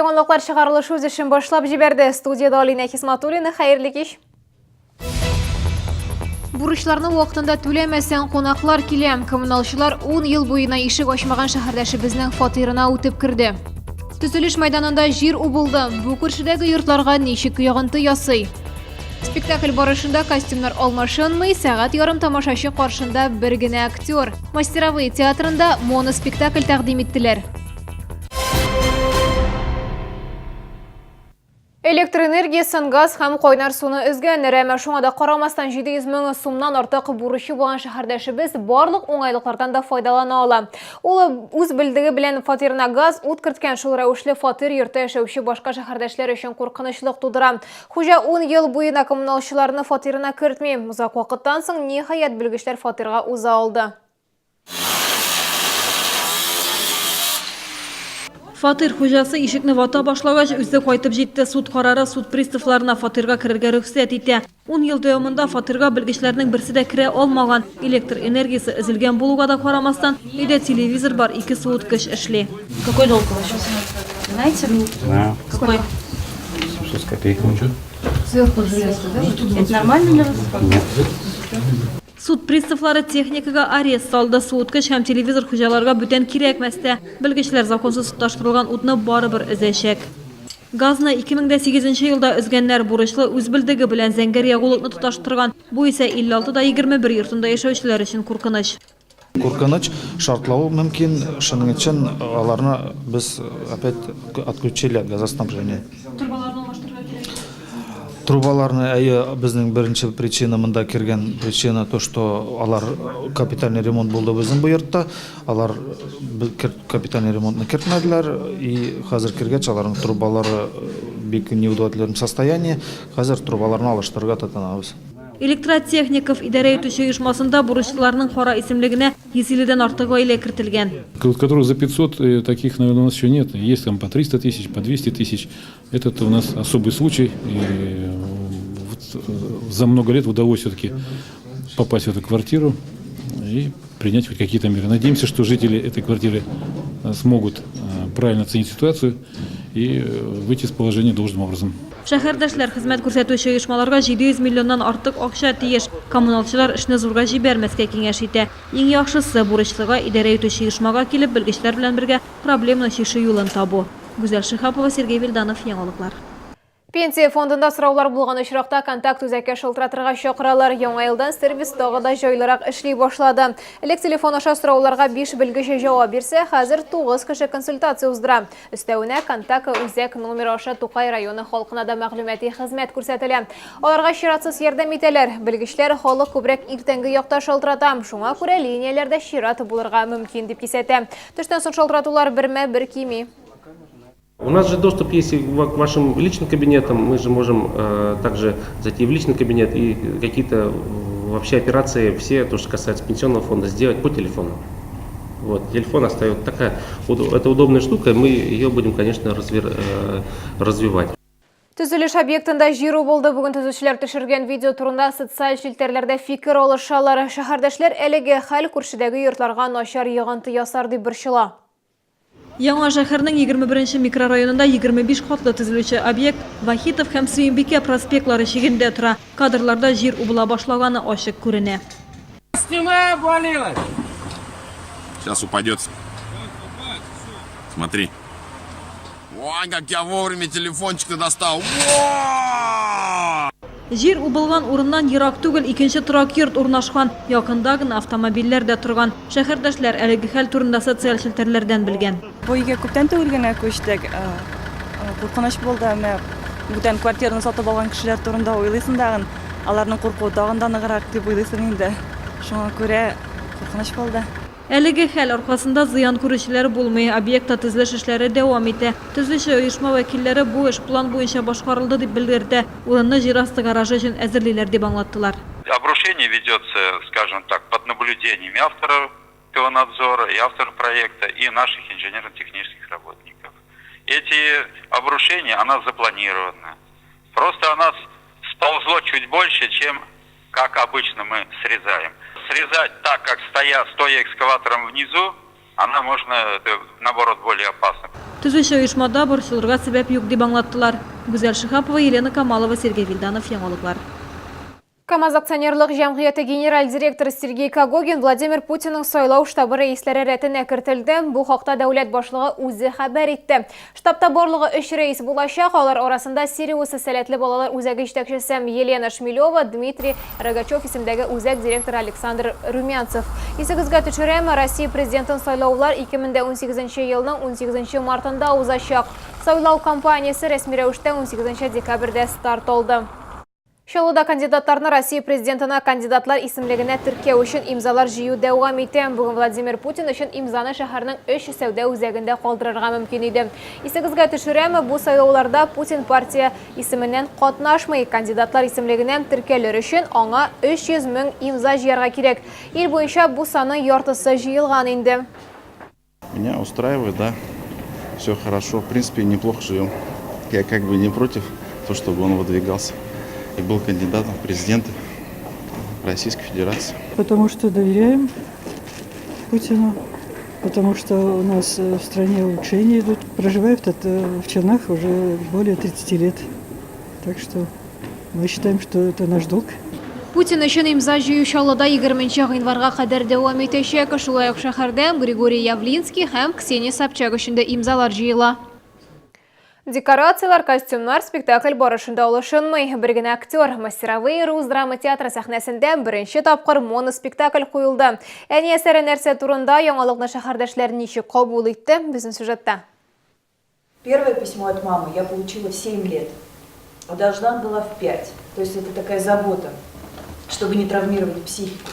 Яңалыклар чыгарылышы үз эшен башлап җибәрде. Студиядә Алинә Хисматуллина. Хәерле кич. Бурычларны вакытында түләмәсәң, кунаклар килә. Коммуналчылар 10 ел буена ишек ачмаган шәһәрдәшебезнең фатирына үтеп керде. Төзелеш мәйданында җир убылды. Бу күршедәге йортларга ничек йогынты ясый? Спектакль барышында костюмнар алмашынмый, сәгать ярым тамашачы каршында бер генә актер. Мастеровые театрында моноспектакль тәкъдим иттеләр. Электр энергиясен, газ һәм кайнар суны өзгән, әмма шуңа да карамастан 700 мең сумнан артык бурычы булган шәһәрдәшебез барлык уңайлыклардан да файдалана ала. Ул үз белдеге белән фатирына газ, ут керткән, шул рәвешле фатир йортта яшәүче башка шәһәрдәшләр өчен куркынычлык тудыра. Хуҗа ун ел буена коммуналчыларны фатирына кертми. Озак вакыттан соң, ниһаять, белгечләр фатирга уза алды. Фатир хуҗасы ишекне вата башлагач, үзе кайтып җитте. Суд карары суд приставларына фатирга керергә рөхсәт итә. Ун ел дәвамында фатирга белгечләрнең берсе дә керә алмаган. Электр энергиясе өзелгән булуга да карамастан, өйдә телевизор бар, ике суыткыч эшли. Какой долг у вас сейчас? Знаете? Знаю. Какой? 700 с копейками. Сверху железо, да? Это нормально для вас? Нет. Суд приставлары техникага арест салды. Суыткыч һәм телевизор хуҗаларга бүтән кирәкмәс тә. Белгечләр законсыз тоташтырылган утны барыбер өзәчәк. Газны 2008 нче елда өзгәннәр. Бурычлы үз белдеге белән зәңгәр ягулыкны тоташтырган. Бу исә 56 да 21 йортында яшәүчеләр өчен куркыныч. Куркыныч, шартлавы мөмкин, шуның өчен аларны без опять отключили от газоснабжения. Трубаларны алмаштырырга кирәк. Трубаларны, әйе, безнең беренче причина монда кергән причина то, что алар капитальный ремонт булды безнең бу йортта. Алар капитальный ремонтны кертмәделәр и хәзер кергәч аларның трубалары бик неудовлетворительном состоянии. Хәзер трубаларны алыштырырга тотынабыз. Электротехников идарә итүче оешмасында бурычлыларның кара исемлегенә 150 дән артык гаилә кертелгән. Которых за 500, таких, наверное, у нас еще нет. Есть там по 300 тысяч, по 200 тысяч. Этот у нас особый случай. И вот за много лет удалось все-таки попасть в эту квартиру и принять хоть какие-то меры. Надеемся, что жители этой квартиры смогут правильно оценить ситуацию и выйти из положения должным образом. Шәһәрдәшләр хезмәт күрсәтүче оешмаларга 700 миллионнан артык акча тиеш. Коммуналчылар эшне зурга җибәрмәскә киңәш итә. Иң яхшысы, бурычлыга идарә итүче оешмага килеп, белгечләр белән бергә проблеманы чишү юлын табу. Гүзәл Шиһапова, Сергей Вильданов, Яңалыклар. Пенсия фондында сораулар булган очракта контакт үзәккә шылтыратырга чакыралар. Яңа елдан сервис тагы да җайлырак эшли башлады. Элек телефон аша сорауларга 5 белгеч җавап бирсә, хәзер 9 кеше консультация уздыра. Өстәвенә, контакт үзәк номеры аша Тукай районы халкына да мәгълүмати хезмәт күрсәтелә. Аларга чиратсыз ярдәм итәләр. Белгечләр халык күбрәк иртәнге якта шалтырата, шуңа күрә линияләрдә чират булырга мөмкин дип кисәтә. Төштән соң шалтыратулар бермә-бер кими. У нас же доступ есть и к вашим личным кабинетам, мы же можем также зайти в личный кабинет и какие-то вообще операции, все, то, что касается пенсионного фонда, сделать по телефону. Вот, телефон остается такая, это удобная штука, мы ее будем, конечно, развивать. Төзелеш объектында җир убылды. Бүген төзүчеләр төшергән видео турында социаль челтәрләрдә фикер алышалар. Шәһәрдәшләр әлеге хәл күршедәге йортларга начар йогынты ясар дип борчыла. Яңа шәһәрнең 21 нче микрорайонында 25 катлы төзелүче объект Вахитов һәм Сөембикә проспектлары чигендә тора. Кадрларда җир убыла башлаганы ачык күренә. Стена обвалилась. Сейчас упадет. Смотри. Ой, как я вовремя телефончик-то достал. Во! Җир убылган урыннан ерак түгел икенче торак йорт урнашкан. Якында гына автомобильләр дә торган. Шәһәрдәшләр әлеге хәл турында социаль челтәрләрдән белгән. Бу өйгә күптән түгел генә күчтек. Куркыныч булды. Менә бүтән квартираны сатып алган кешеләр турында уйлыйсың тагын. Аларның куркуы тагын да ныграк дип уйлыйсың инде. Шуңа күрә куркыныч булды. Әлеге хәл аркасында зыян күрүчеләр булмый, объектта төзелеш эшләре дәвам итә. Төзүче оешма вәкилләре бу эш план буенча башкарылды дип белгертә, урынны җир асты гаражы өчен әзерлиләр дип аңлаттылар. Обрушение ведется, скажем так, под наблюдениями авторского надзора и автора проекта, и наших инженерно-технических работников. Эти обрушения, она запланирована. Просто она сползло чуть больше, чем как обычно мы срезаем. Срезать так, как стоя, стоя экскаватором внизу, она можно, это, наоборот, более опасно. Төзүче оешмада борчылырга сәбәп юк дип аңлаттылар. Гүзәл Шиһапова, Елена Камалова, Сергей Вильданов, Яңалыклар. КАМАЗ акционерлык җәмгыяте генераль директоры Сергей Когогин Владимир Путинның сайлау штабы рәисләре рәтенә кертелде. Бу хакта дәүләт башлыгы үзе хәбәр итте. Штабта барлыгы өч рәис булачак, алар арасында Сириус сәләтле балалар үзәге җитәкчесе Елена Шмелева, Дмитрий Рогачев исемдәге үзәк директоры Александр Румянцев. Исегезгә төшерәм, Россия Президентын сайлаулар 2018 елның 18 мартында узачак. Сайлау кампаниясе рәсми рәвештә 18 декабрьдә старт алды. Чаллыда кандидатларны Россия Президентына кандидатлар исемлегенә теркәү өчен имзалар җыю дәвам итә. Бүген Владимир Путин өчен имзаны шәһәрнең өч сәүдә үзәгендә калдырырга мөмкин иде. Исегезгә төшерәм, бу сайлауларда Путин партия исеменнән катнашмый. Кандидатлар исемлегенә теркәлер өчен аңа 300 мең имза җыярга кирәк. Ил буенча бу санның яртысы җыелган инде. Меня устраивает, да, все хорошо, в принципе, неплохо живем. Я как бы не против, то, чтобы он выдвигался и был кандидатом в президенты Российской Федерации. Потому что доверяем Путину, потому что у нас э, в стране улучшения идут. Проживаю в, в Челнах уже более 30 лет. Так что мы считаем, что это наш долг. Путин өчен имза җыю Чаллыда 20 нче гыйнварга кадәр дәвам итәчәк. Шулай ук шәһәрдә Григорий Явлинский һәм Ксения Собчак өчен дә имзалар җыела. Декорацияләр, костюмнар спектакль барышында алышынмый. Бер генә актер, Мастеровые рус драма театры сәхнәсендә беренче тапкыр моноспектакль куелды. Әни әсәре нәрсә турында, яңалыкны шәһәрдәшләр ничек кабул итте, безнең сюжетта. Первое письмо от мамы я получила в 7 лет, а должна была в 5. То есть это такая забота, чтобы не травмировать психику.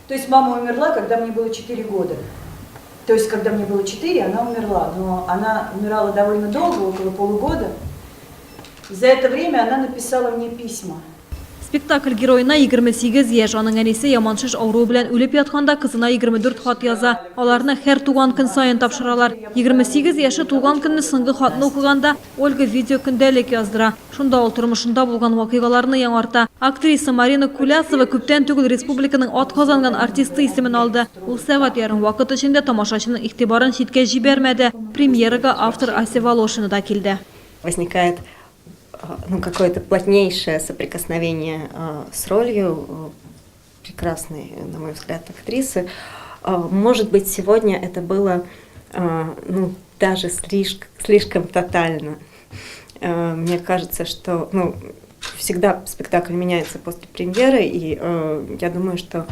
То есть мама умерла, когда мне было 4 года. То есть, когда мне было 4, она умерла. Но она умирала довольно долго, около полугода. За это время она написала мне письма. Спектакль героена 28 яшь, аның әнисе яман шеш авыруы белән үлеп ятканда кызына 24 хат яза. Аларны һәр туган көн саен тапшыралар. 28 яше тулган көнне соңгы хатны укыганда Ольга видеокөндәлек яздыра. Шунда ул тормышында булган вакыйгаларны яңарта. Актриса Марина Кулясова күптән түгел республиканың атказанган артисты исемен алды. Ул сәгать ярым вакыт эчендә тамашачының игътибарын читкә җибәрмәде. Премьерага автор Ася Волошина да килде. Возникает ну, какое-то плотнейшее соприкосновение с ролью прекрасной, на мой взгляд, актрисы. Может быть, сегодня это было ну, даже слишком, слишком тотально. Мне кажется, что ну, всегда спектакль меняется после премьеры, и я думаю, что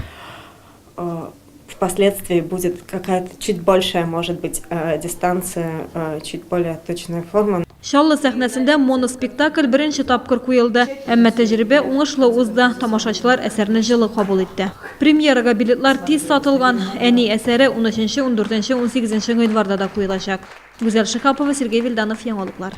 впоследствии будет какая-то чуть большая, может быть, дистанция, чуть более точная форма. Чаллы сәхнәсендә моноспектакль беренче тапкыр куелды. Әмма тәҗрибә уңышлы узды, тамашачылар әсәрне җылы кабул итте. Премьерага билетлар тиз сатылган. Әни әсәре унөченче, ундүртенче, унсигезенче гыйнварда да куелачак. Гүзәл Шиһапова, Сергей Вильданов, Яңалыклар.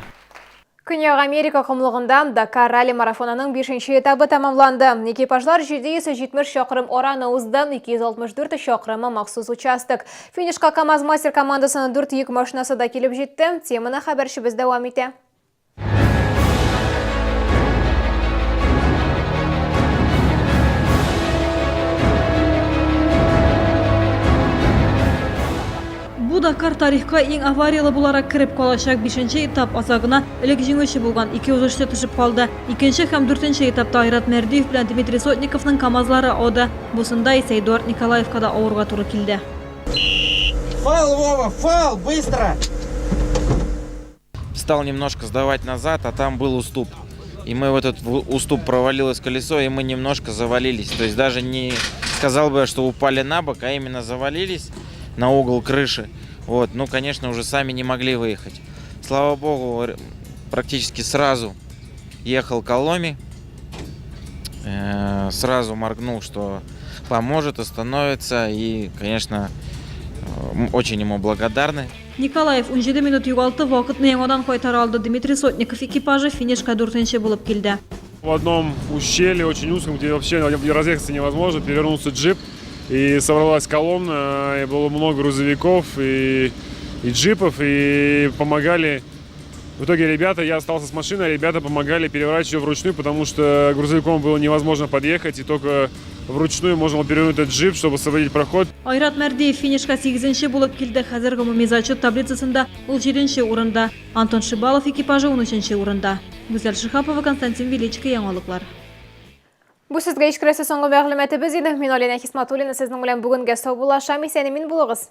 Көньяк Америка комлыгында Дакар ралли-марафонының бишенче этабы тәмамланды. Экипажлар 770 чакрым араны узды, 264 чакрымы махсус участок. Финишка КАМАЗ-Мастер командасының дүрт йөк машинасы да килеп җитте. Теманы хәбәрчебез дәвам итә. Бу Дакар тарихка иң аварияле буларак кереп калачак. Бишенче этап азагына элек җиңүче булган ике узышчы төшеп калды. Икенче һәм дүртенче этапта Айрат Мәрдиев белән Дмитрий Сотниковның КАМАЗлары ауды. Бусында исә Эдуард Николаевка да авырга туры килде. Фал, Вова, фал, быстро! Стал немножко сдавать назад, а там был уступ. И мы в этот уступ провалилось колесо, и мы немножко завалились. То есть даже не сказал бы, что упали на бок, а именно завалились на угол крыши. Вот, ну, конечно, уже сами не могли выехать. Слава богу, практически сразу ехал Коломи. Сразу моргнул, что поможет, остановится. И, конечно, очень ему благодарны. Николаев 17 минут югалтып, вакытны яңадан кайтара алды. Дмитрий Сотников экипажы финишка дүртенче булып килде. В одном ущелье, очень узком, где вообще разъехаться невозможно, перевернулся джип, и собралась колонна, и было много грузовиков и джипов, и помогали. В итоге ребята, я остался с машиной, а ребята помогали переворачивать ее вручную, потому что грузовиком было невозможно подъехать, и только вручную можно было перевернуть этот джип, чтобы освободить проход. Айрат Мәрдиев финишка 8нче булып килде. Хәзер гомуми зачет таблицасында ул 7нче урында. Антон Шибалов экипажы 13нче урында. Гүзәл Шиһапова, Константин Величко, яңалыклар. Бу сезгә ишкерәсе соңгы мәгълүматыбыз иде. Мин Алина Хисматуллина сезнең белән бүгенгә саубуллашам. Исән-имин булыгыз.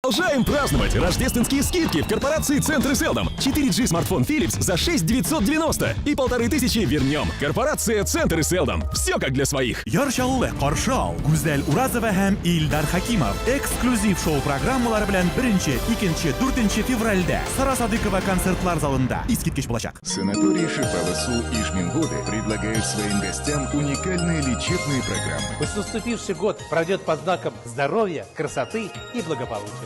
Продолжаем праздновать рождественские скидки в корпорации Центры Селдом. 4G смартфон Philips за 6 990 и 1500 вернем. Корпорация Центры Селдом. Все как для своих. Яр Чаллы каршы ал Гүзәл Уразова һәм Илдар Хакимов эксклюзив шоу-программалары белән 1, 2, 4 февральдә Сара Садыкова концертлар залында искиткеч булачак. Санаторий Шипаласу Ишминводы предлагает своим гостям уникальные лечебные программы. Пусть наступивший год пройдет под знаком здоровья, красоты и благополучия.